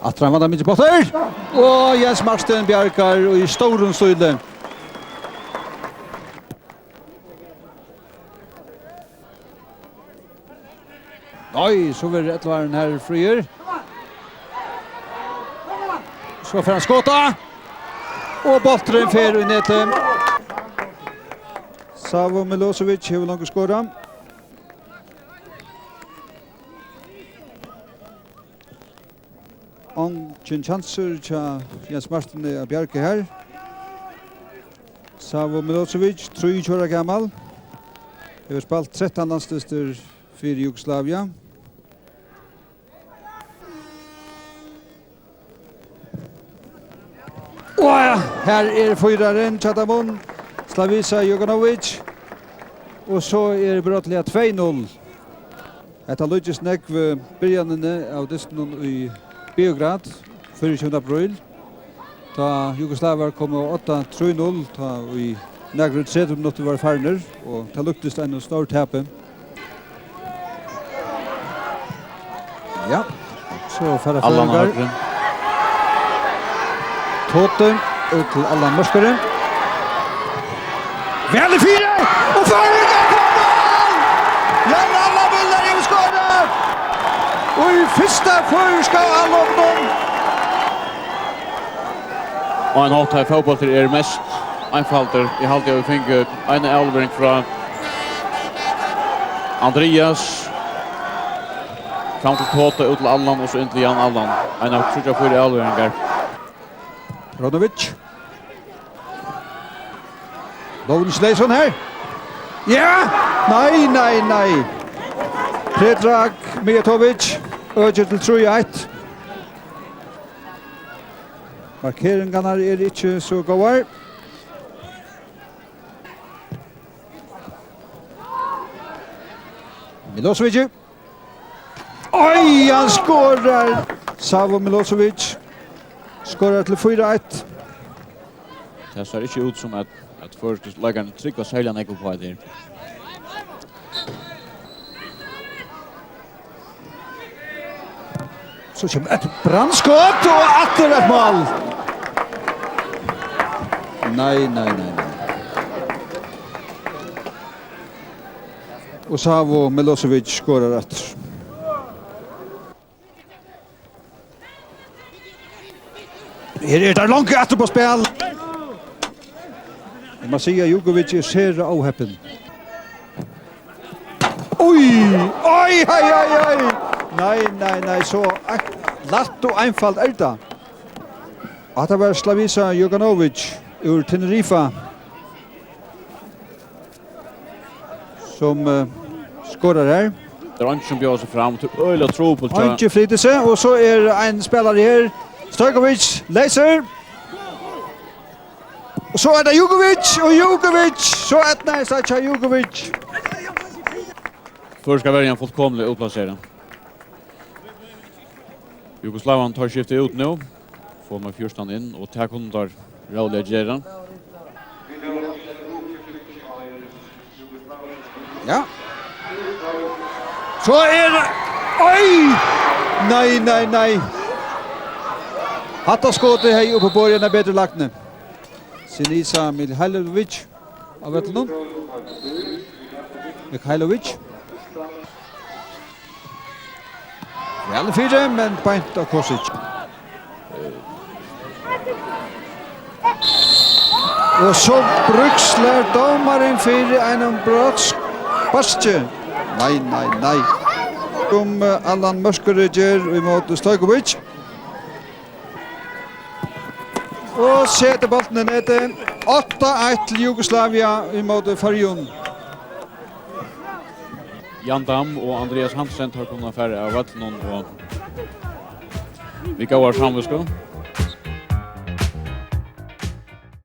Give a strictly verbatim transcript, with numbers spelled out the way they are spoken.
Aftur ein vandamikil bóltur. Og Jens Martin bjargar í stórum stíli. Nei, so verður ellevarin her fríur. So fer hann skota. Og bólturin fer í netið. Savo Milosevic hevur longu skorað. Eingin kjansur hjá Jens Martini at bjarga her. Savo Milosevic, trýogtjúgu ára gamal, hevur spælt trettan landsdystir fyri Jugoslavia. Og ja, her er fýrarin hjá teimum, Slavisa Jokanovic. Og so er brádliga tvey null. Hetta líkist nógv, eh, byrjanini av dystinum í Beograd, fýraogtjúgunda apríl, tá Jugoslavar komu á odda trý null, tá í nakrar tretivu minuttir vóru farnir, og tað líktist einum stórtapi. Ja, so fara Allan á føroyingar. Høgri. Tote út til Allan Mørkøre. Væl fyri! Og føroyingar koma! Jan Allan Møller hevur skorað! Og í fyrsta føroyska álopinum. Og ein hátt her fótbóltur er mest einfaldur. Eg haldi, at vit fingu eina avlevering frá Andreas. Fram til Tote, út til Allan og so inn til Jan Allan. Ein av tríggjar, fýra avleveringar. Ronovic. Lógin sleisson her. Ja! Nei, nei, nei. Predrag Mijatovic økir til trý eitt. Markeringarnar eru ikki so góðar. Milosevic. Oj, hann skorar! Savo Milosevic skorar til fýra eitt. Tað sær ikki út sum at, at føroysku leikararnir trúgva serliga nógv upp á hetta her. So kemur eitt brandskot og aftur eitt mál. Nei, nei, nei, nei. Og Savo Milosevic skorar aftur. Her er tað longu aftur á spæl. Eg má siga, Jugovic er sera óheppin. Oj, oj, oj, oj, oj. Nei, nei, nei, so ein-, lætt og einfalt er tað. Og hatta var Slavisa Jokanovic úr Teneriffa, sum, eh, skorar her. Tað er eingin sum bjóðar seg fram, tað er øgiliga trupult hjá Eingin flytur seg, og so er ein spælari her. Stojkovic leysir. Og so er tað Jugovic, og Jugovic, so eydnaðist tað hjá Jugovic. Føroyska verjan fullkomiliga útplaserað. Jugoslavarnir, teir skifta út nú. Fáa nummer fjúrtan inn, og tað kunnu teir rættiliga gera. Ja. So er, oj! Nei, nei, nei. Hatta skotið hevði uppiborið eina betri lagnu. Sinisa Mihailovic á vøllinum. Mihailovic. Væl fyri, men beint á Kosic. Og so brúkslær dómarin fyri einum brotssparki. Nei, nei, nei. Sum, eh, Allan Mørkøre ger ímóti Stojkovic. Og setir bóltin í netið. Átta eitt til Jugoslavia ímóti Føroyum. Jan Dam og Andreas Hansen, teir kunnu fara av vøllinum og við góðari samvitsku.